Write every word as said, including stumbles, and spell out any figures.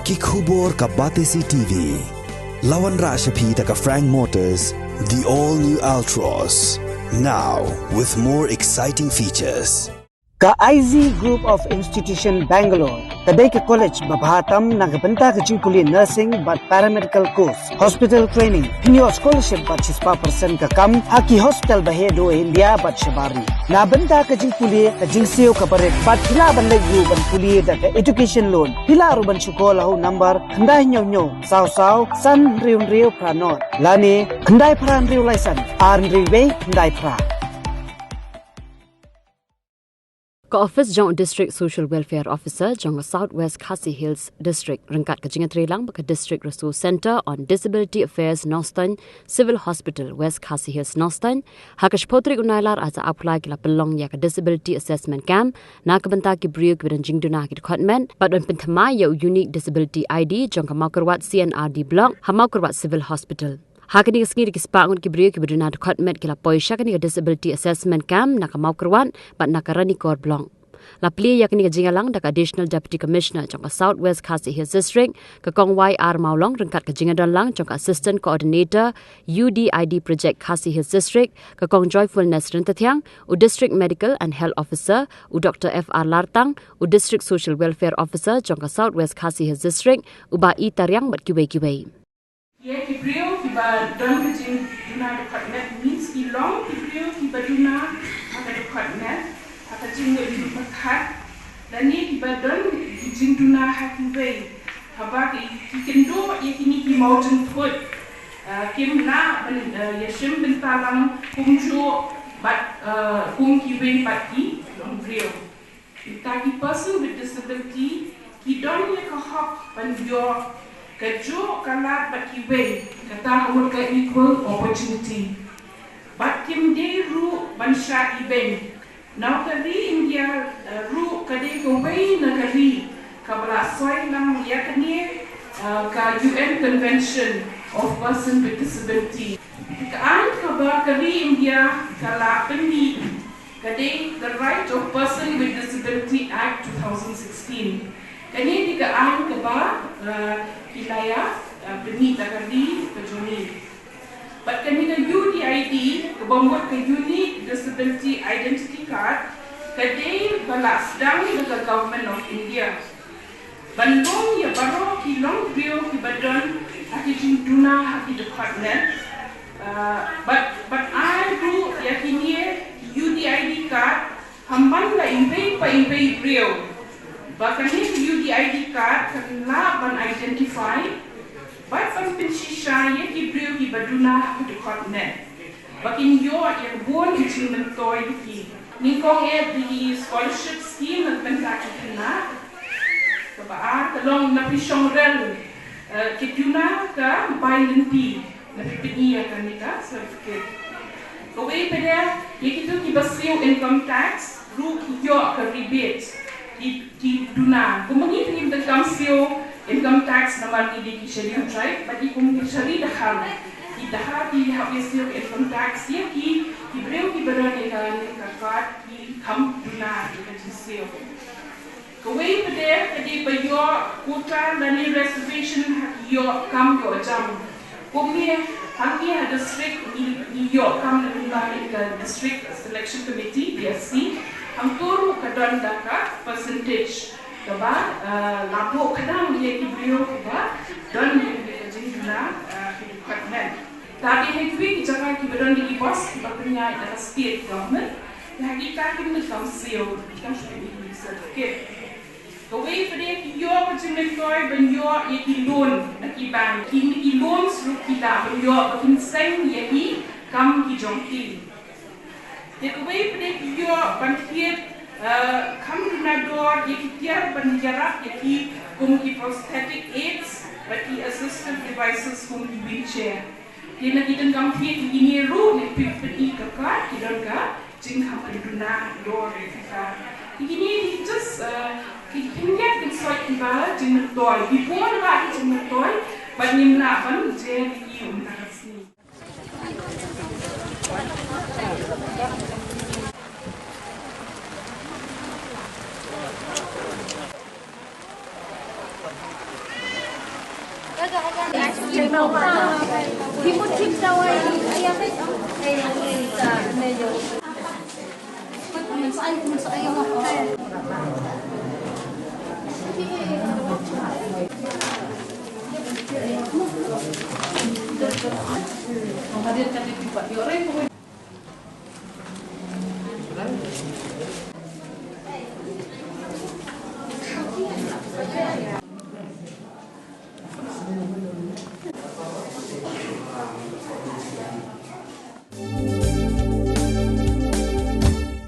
Ki khubor ka Batesi T V. La wanrah sha phi da ka Frank Motors, the all new Altroz. Now, with more exciting features. Ka I Z Group of Institution Bangalore ka dei ka college ba bha tam na ka bynta ka jingpule nursing bad paramedical course, hospital training, pynïoh scholarship bad shispah percent ka kam ha ki hospital ba heh duh India bad shabar ri. Na bynta ka jingpule ka jingsiew ka barit bad phi lah ban leit ruh ban pule da ka education loan. Phi lah ruh ban shu call ha u number khyndai hynñiew hynñiew saw saw san hynriew hynriew phra nod lane khyndai phra hynriew lai san ar hynriew wei khyndai phra. Ka ophis jong u District Social Welfare Officer jong ka South West Khasi Hills District ryngkat ka jingïatreilang bad ka District Resource Centre on Disability Affairs Nongstoiñ, Civil Hospital West Khasi Hills Nongstoiñ, ha ka shiphew tarik u Nailar ar hajar arphew lai ki la pynlong ïa ka Disability Assessment Camp na ka bynta ki briew kiba don jingduna ha ki dkhot met bad ban pynthymmai ïa u Unique Disability I D jong ka Mawkyrwat C and R D Block ha Mawkyrwat Civil Hospital. Ha kane ka sngi da ki spah ngut ki briew kiba duna dkhot met ki la poi sha kane ka Disability Assessment Camp na ka Mawkyrwat bad na ka Ranikor Block. La plie ïa kane ka jingïalang da ka Additional Deputy Commissioner jong ka South West Khasi Hills District, ka Kong Y R Mawlong, ryngkat ka jingïadonlang jong ka Assistant Coordinator U D I D Project Khasi Hills District, ka Kong Joyfulness Ryntathiang, u District Medical and Health Officer, u Doctor F R Lartang, u District Social Welfare Officer jong ka South West Khasi Hills District, u Bah E Tariang bad kiwei kiwei. Ïa ki briew kiba don ka jingduna dkhot met means ki long ki briew kiba duna ha ka dkhot met ha ka jingngeit jingpyrkhat lane kiba don ki jingduna ha kiwei haba ki, ki kynduh ïa kine ki mawjynthut, ah, kim lah ban, ah, ïashim bynta lang kumjuh bad, ah, kum kiwei pat ki longbriew. Kita ki person with disability ki don ïa ka hok ban ïoh kajuh ka lad bad kiwei, kata ka mut ka equal opportunity. Bad kim dei ruh ban shah ibeiñ. Na ka ri India, eh, ruh ka dei kawei na ka ri kaba la soi lang ïa kane, eh, ka U N Convention of Person with Disability. Ka aiñ kaba ka ri India ka la pynmih ka dei The Right of Person with Disability Act two thousand sixteen. Kane dei ka aiñ kaba, eh, ki la ïa, eh, pynmih da ka ri ka jong ngi. Bad kane ka U D I D, kaba mut ka Unique Disability Identity Card, ka dei ba la sdang da ka Government of India ban lum ïa baroh ki longbriew kiba don ha ki jingduna ha ki dkhot met. Ah, bad, bad ai ruh ïa kine U D I D card ha man la iwei pa iwei briew. Ba kane ka U D I D card kan lah ban identify bad ban pynshisha ïa ki briew kiba duna ha ki dkhot met. Ba kin ïoh ïa ka bun ka jingmyntoi ïa ki. Nyngkong eh dei ki scholarship scheme na ka bynta ki khynnah. Kaba ar ka long na phi shong rel, eh, ki duna ka bai lynti na phi pyni ïa kane ka certificate. Kawei pat de ïa kito kiba siew income tax ruh ki ïoh ka rebate. Ki ki duna. Kum ma ngi ngim donkam siew income tax namar ngi dei ki Scheduled Tribe, bad ngi kum ki Scheduled Dkhar. Ki Dkhar ki hap ïa siew income tax ïa ki, ki briew kiba don ïa kane ka card ki kham duna ïa ka jingsiew. Kawei pat de ka dei ba ïoh quota lane reservation ha ki ïoh kam ïoh jam. Kumne, hangne ha district ngi, ngi ïoh kam na ka bynta ka District Selection Committee, D S C, hangto ruh ka don da ka percentage kaba, eh, la buh khnang ïa ki briew kiba don ïa ka jingduna, eh, ki dkhot met. Te dei ha kiwei ki jaka kiba don da ki bus kiba pynïaid da ka state government, te ha kita kim donkam siew, ki kam shu pyni ki certificate. Kawei pat de ki ïoh ka jingmyntoi ban ïoh ïa ki loan na ki bank. Kine ki loans ruh ki lah ban ïoh ba kin seng ïa ki kam ki jong ki. Te kawei pat de ki ïoh ban thied, eh, kham duna dor ïa ki tiar ban ïarap ïa ki kum ki prosthetic aids bad ki assistive devices kum ki wheelchair. Te na ki donkam thied ïa kine ruh ne phi pyni ka card ki don ka jingkham pynduna dor ïa kita. Te kine dei just, eh, ki khyndiat ki soi kiba jingmyntoi. Ki bun ba ki jingmyntoi bad ngim lah ban jer ïa ki ym ta ka sngi.